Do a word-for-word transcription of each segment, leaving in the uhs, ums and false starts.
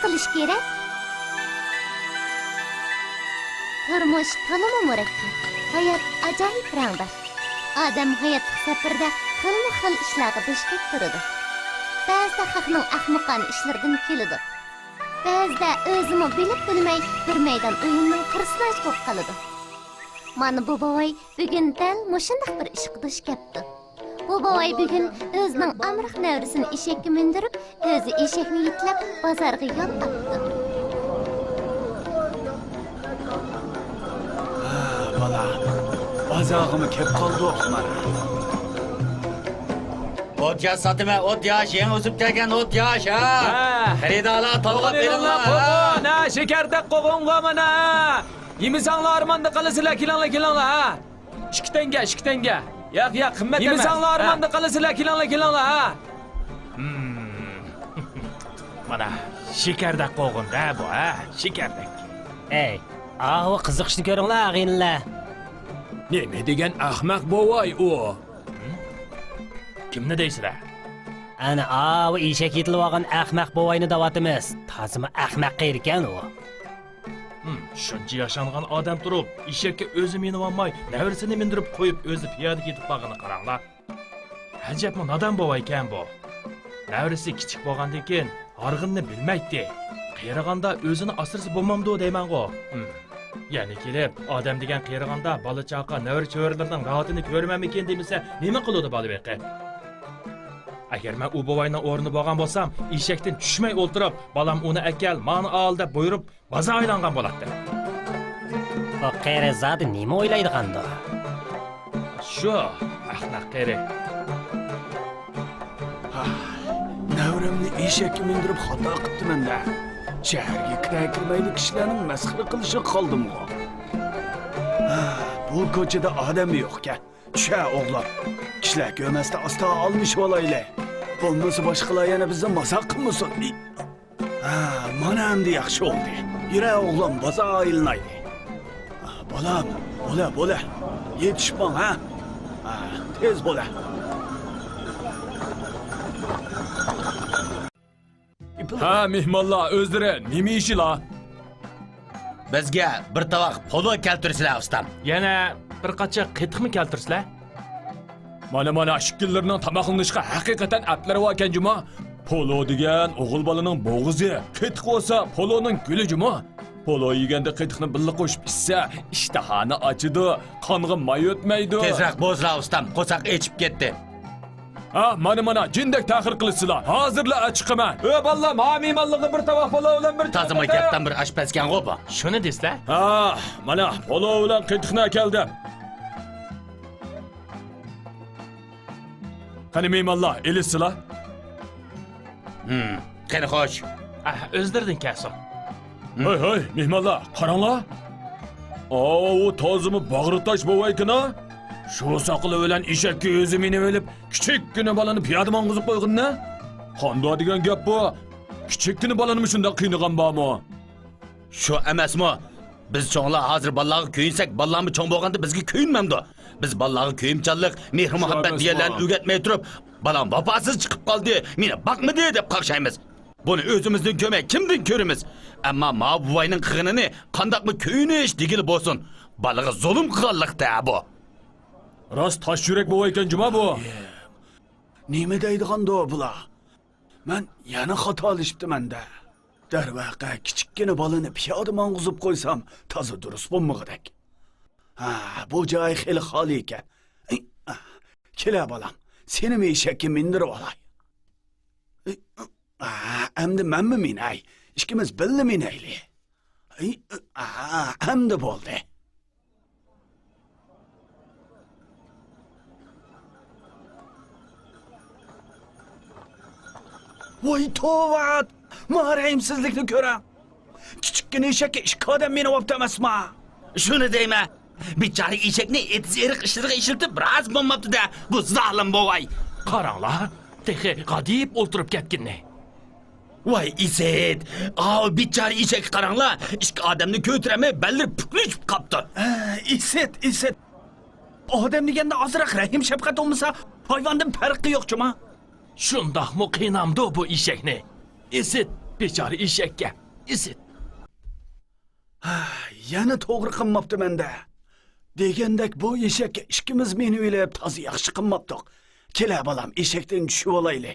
قىلىش كېرەك. تۇرمۇش تولىمۇ مۇرەككەپ، ھايات ئاجايىپ رەڭدار. ئادەم ھاياتلىق سەپىرىدە خىلمۇ خىل ئىشلارغا دۇچ كەپ تۇرىدۇ. بەزىدە خەقنىڭ ئەخمىقانە ئىشلىرىدىن كۈلىدۇ. بەزىدە ئۆزىمۇ بىلىپ بىلمەي بىر مەيدان ئويۇننىڭ پېرسوناژى بولۇپ قالىدۇ. مانا بۇ بوۋاي بۈگۈن دەل مۇشۇنداق بىر ئىشقا دۇچ كەپتۇ. بۇ بوۋاي بۈگۈن ئۆزىنىڭ ئامراق نەۋرىسىنى ئېشەككە مىندۈرۈپ، ئۆزى ئېشەكنى يېتىلەپ، بازارغا يول ئاپتۇ. ھا، بالا، بازارغىمۇ كەپ قالدۇق مانا. ئوت ياش ساتىمەن، ئوت ياش، يېڭى ئۆسۈپ كەلگەن ئوت ياش، ھا. ھە. خېرىدارلار تولغاپ بېرىڭلار، ھا. قوغۇن، ھە، شېكەردەك قوغۇنغا مانا. يېمىسەڭلار ئارماندا قالىسىلەر، كېلىڭلار، كېلىڭلار، ھە. ئىككى تەڭگە، ئىككى تەڭگە. ياق، ياق، قىممەت ئەمەس. يېمىسەڭلار ئارماندا قالىسىلەر، كېلىڭلار، كېلىڭلار، ھە. ھىم. مانا، شېكەردەك قوغۇن-دە بۇ، ھە، شېكەردەك. ئەي، ئاۋۇ قىزىقىشنى كۆرۈڭلار، ئاغىنىلەر. نېمە دېگەن ئەخمەق بوۋاي ئۇ؟ ھىم؟ كىمنى دەيسىلەر؟ ئەنە ئاۋۇ ئېشەك يېتىلىۋالغان ئەخمەق بوۋاينى دەۋاتىمىز. تازىمۇ ئەخمەق قېرىكەن ئۇ. ھىم، شۇنچە ياشانغان ئادەم تۇرۇپ، ئېشەككە ئۆزى مىنىۋالماي، نەۋرىسىنى مىندۈرۈپ قويۇپ، ئۆزى پىيادە كېتىپ بارغىنىغا قاراڭلار. ئەجەبمۇ نادان بوۋايكەن بۇ. نەۋرىسى كىچىك بولغاندىكىن ھارغىننى بىلمەيتتى. قېرىغاندا ئۆزىنى ئاسرىسا بولمامدۇ دەيمەنغۇ. ھىم. يەنە كېلىپ، ئادەم دېگەن قېرىغاندا بالا-چاقا، نەۋرە-چۆرىلىرىنىڭ راھىتىنى كۆرمەممىكىن دېمىسە، نېمە قىلىدۇ بالا بېقىپ؟ ئەگەر مەن ئۇ بوۋاينىڭ ئورنىدا بولغان بولسام، ئېشەكتىن چۈشمەي ئولتۇرۇپ، بالام ئۇنى ئەكەل، مانا ئال دەپ بۇيرۇپ، بازار ئايلانغان بولاتتىم. بۇ قېرى زادى نېمە ئويلايدىغاندۇ؟ شۇ ئەخمەق قېرى. ھاي، نەۋرەمنى ئېشەككە مىندۈرۈپ خاتا قىپتىمەن-دە. شەھەرگە كىرە-كىرمەيلا كىشىلەرنىڭ مەسخىرە قىلىشىغا قالدىمغۇ. ھا، بۇ كوچىدا ئادەممۇ يوقكەن. چۈشە ئوغلۇم. كىشىلەر كۆرمەستە ئاستا ئالمىشىۋالايلى. بولمىسا باشقىلار يەنە بىزنى مازاق قىلمىسۇن. ھا، مانا ئەمدى ياخشى بولدى. يۈرە ئوغلۇم، بازار ئايلىنايلى. ھا، بالام، بولە، بولە. يېتىشىپ ماڭ، ھە؟ ھا، تېز بولە. ھە، مېھمانلار ئۆزلىرى نېمە يېيىشىلا؟ بىزگە بىر تاۋاق پولۇ كەلتۈرسىلە، ئۇستام. يەنە بىر قاچا قېتىقمۇ كەلتۈرسىلە. مانا، مانا، ئىككىلىرىنىڭ تاماقلىنىشقا ھەقىقەتەن ئەپلىرى باركەن جۇما. پولۇ دېگەن ئوغۇل بالىنىڭ بوغۇزى، قېتىق بولسا پولۇنىڭ گۈلى جۇما. پولۇ يېگەندە قېتىقنى بىللە قوشۇپ ئىچسە، ئىشتىھانى ئاچىدۇ، قانغا ماي ئۆتمەيدۇ. تېزرەك بوزلا، ئۇستام، قورساق ئېچىپ كەتتى. ھا، مانا، مانا، جىندەك تەخىر قىلىسىلەر. ھازىرلا ئاچىقىمەن. ئۆ، بالىلار، ماۋۇ مېھمانلارغا بىر تاۋاق پالو بىلەن بىر تازىمۇ كەپتان بىر ئاشپەزكەنغۇ بۇ. شۇنى دېسىلە. ھا، مانا، پالو بىلەن قېتىقنى ئەكەلدىم. قېنى، مېھمانلار، ئېلىشسىلا. ھىم، قېنى، خوش. ئە، ئۆزلىرىدىن كەلسۇن. ھەي، ھەي، مېھمانلار، قاراڭلار. ئاۋۇ تازىمۇ باغرى تاش بوۋايكىنا. شۇ ساقىلى بىلەن ئېشەككە ئۆزى مىنىۋېلىپ، كىچىككىنە بالىنى پىيادە ماڭغۇزۇپ قويغىنىنى. قانداق دېگەن گەپ بۇ؟ كىچىككىنە بالىنىمۇ شۇنداق قىينىغان بارمۇ؟ شۇ ئەمەسمۇ؟ بىز چوڭلار ھازىر بالىلارغا كۆيۈنسەك، بالىلارمۇ چوڭ بولغاندا بىزگە كۆيۈنمەمدۇ؟ بىز بالىلارغا كۆيۈمچانلىق، مېھىر-مۇھەببەت دېگەنلەرنى ئۆگەتمەي تۇرۇپ، بالام ۋاپاسىز چىقىپ قالدى، مېنى باقمىدى دەپ قاقشايمىز. بۇنى ئۆزىمىزدىن كۆرمەي كىمدىن كۆرىمىز؟ ئەمما ماۋۇ بوۋاينىڭ قىلغىنىنى قانداقمۇ كۆيۈنۈش دېگىلى بولسۇن. بالىغا زۇلۇم قىلغانلىق-دە بۇ. راست تاش يۈرەك بوۋايكەن جۇما بۇ. نېمە دەيدىغاندۇ بۇلار؟ مەن يەنە خاتالىشىپتىمەن-دە. دەرۋەقە، كىچىككىنە بالىنى پىيادە ماڭغۇزۇپ قويسام، تازا دۇرۇس بولمىغۇدەك. ھە، بۇ جاي خېلى خالىي ئىكەن. كېلە، بالام، سېنىمۇ ئېشەككە مىندۈرۈۋالاي. ھە، ئەمدى مەنمۇ مىنەي؟ ئىككىمىز بىللە مىنەيلى. ھەي، ئا، ئەمدى بولدى. ۋاي توۋا! ما رەھىمسىزلىكنى كۆرۈڭ! كىچىككىنە ئېشەككە ئىككى ئادەم مىنىۋاپتۇ ئەمەسما؟ شۇنى دەيمەن. بىچارە ئېشەكنى ئېتىز-ئېرىق ئىشلىرىغا ئىشلىتىپ راز بولماپتۇ-دە، بۇ زالىم بوۋاي. قاراڭلار، تېخى غادىيىپ ئولتۇرۇپ كەتكىنىنى. ۋاي ئىسىت! ئاۋۇ بىچارە ئېشەككە قاراڭلار، ئىككى ئادەمنى كۆتۈرەلمەي بەللىرى پۈكلىشىپ قاپتۇ. ھە، ئىسىت، ئىسىت! ئادەم دېگەندە ئازراق رەھىم-شەپقەت بولمىسا، ھايۋاندىن پەرقى يوق جۇما. شۇنداقمۇ قىينامدۇ بۇ ئېشەكنى؟ ئىسىت، بىچارە ئېشەككە ئىسىت. ھە، يەنە توغرا قىلماپتىمەن-دە. دېگەندەك بۇ ئېشەككە ئىككىمىز مىنىۋېلىپ تازا ياخشى قىلماپتۇق. كېلە بالام، ئېشەكتىن چۈشۈۋالايلى.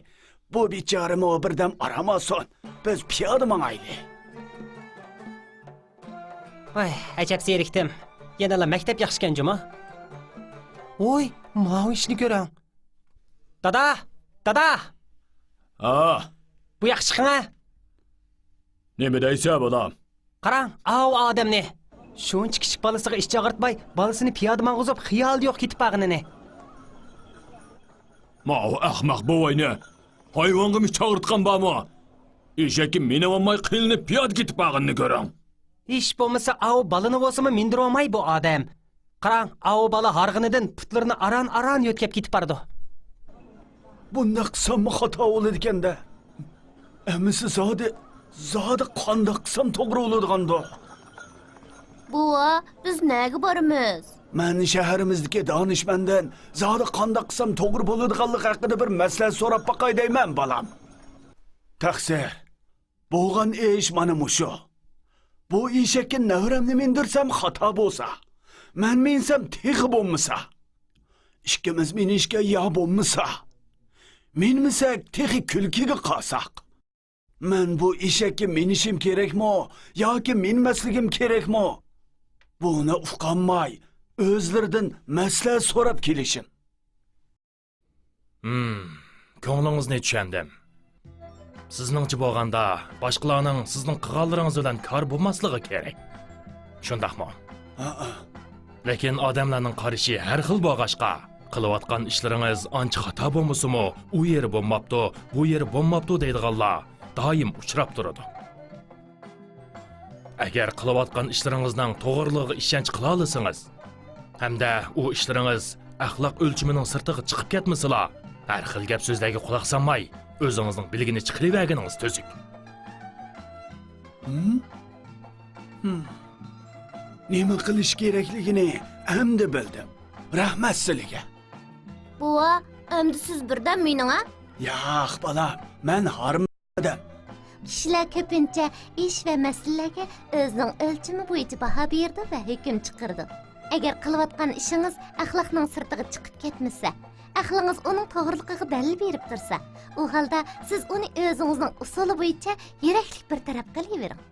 بۇ بىچارىمۇ بىردەم ئارام ئالسۇن. بىز پىيادە ماڭايلى. ۋاي، ئەجەب زېرىكتىم. يەنىلا مەكتەپ ياخشىكەن جۇمۇ. ۋوي، ماۋۇ ئىشنى كۆرۈڭ. دادا! دادا! ھا؟ بۇ ياققا چىقىڭە. نېمە دەيسە، بالام؟ قاراڭ، ئاۋۇ ئادەمنى. شۇنچە كىچىك بالىسىغا ئىچ ئاغرىتماي، بالىسىنى پىيادە ماڭغۇزۇپ، خىيالى يوق كېتىپ بارغىنىنى. ماۋۇ ئەخمەق بوۋاينى. ھايۋانغىمۇ ئىچ ئاغرىتقان بارمۇ؟ ئېشەككە مىنىۋالماي قىيلىنىپ پىيادە كېتىپ بارغىنىنى كۆرۈڭ. ھېچ بولمىسا ئاۋۇ بالىنى بولسىمۇ مىندۈرۈۋالماي بۇ ئادەم. قاراڭ، ئاۋۇ بالا ھارغىنىدىن پۇتلىرىنى ئاران-ئاران يۆتكەپ كېتىپ بارىدۇ. بۇنداق قىلساممۇ خاتا بولىدىكەن-دە. ئەمىسە زادى، زادى قانداق قىلسام توغرا بولىدىغاندۇ؟ بوۋا، بىز نەگە بارىمىز؟ مەن شەھىرىمىزدىكى دانىشمەندىن زادى قانداق قىلسام توغرا بولىدىغانلىقى ھەققىدە بىر مەسلىھەت سوراپ باقاي دەيمەن، بالام. تەقسىر. بولغان ئىش مانا مۇشۇ. بۇ ئېشەككە نەۋرەمنى مىندۈرسەم خاتا بولسا، مەن مىنسەم تېخى بولمىسا، ئىككىمىز مىنىشكە يا بولمىسا، مىنمىسەك تېخى كۈلكىگە قالساق. مەن بۇ ئېشەككە مىنىشىم كېرەكمۇ ياكى مىنمەسلىكىم كېرەكمۇ؟ بۇنى ئۇقالماي، ئۆزلىرىدىن مەسلىھەت سوراپ كېلىشىم. ھىم، كۆڭلىڭىزنى چۈشەندىم. سىزنىڭچە بولغاندا، باشقىلارنىڭ سىزنىڭ قىلغانلىرىڭىز بىلەن كارى بولماسلىقى كېرەك. شۇنداقمۇ؟ ھەئە. لېكىن ئادەملەرنىڭ قارىشى ھەر خىل بولغاچقا، قىلىۋاتقان ئىشلىرىڭىز ئانچە خاتا بولمىسىمۇ، ئۇ يېرى بولماپتۇ، بۇ يېرى بولماپتۇ دەيدىغانلار دائىم ئۇچراپ تۇرىدۇ. ئەگەر قىلىۋاتقان ئىشلىرىڭىزنىڭ توغرىلىقىغا ئىشەنچ قىلالىسىڭىز، ھەمدە ئۇ ئىشلىرىڭىز ئەخلاق ئۆلچىمىنىڭ سىرتىغا چىقىپ كەتمىسىلا، ھەر خىل گەپ سۆزلەرگە قۇلاق سالماي، ئۆزىڭىزنىڭ بىلگىنىچە قىلىۋەرگىنىڭىز تۈزۈك. ھىم؟ ھىم. نېمە قىلىش كېرەكلىكىنى ئەمدى بىلدىم. رەھمەت سىلىگە. بوۋا، ئەمدى سىز بىردەم مېنىڭ ھە؟ ياق، بالا، مەن ھارمىدىم. كىشىلەر كۆپىنچە ئىش ۋە مەسىلىلەرگە ئۆزىنىڭ ئۆلچىمى بويىچە باھا بېرىدۇ ۋە ھۆكۈم چىقىرىدۇ. ئەگەر قىلىۋاتقان ئىشىڭىز ئەخلاقنىڭ سىرتىغا چىقىپ كەتمىسە، ئەقلىڭىز ئۇنىڭ توغرىلىقىغا دەلىل بېرىپ تۇرسا، ئۇ ھالدا سىز ئۇنى ئۆزىڭىزنىڭ ئۇسۇلى بويىچە يۈرەكلىك بىر تەرەپ قىلىۋېرىڭ.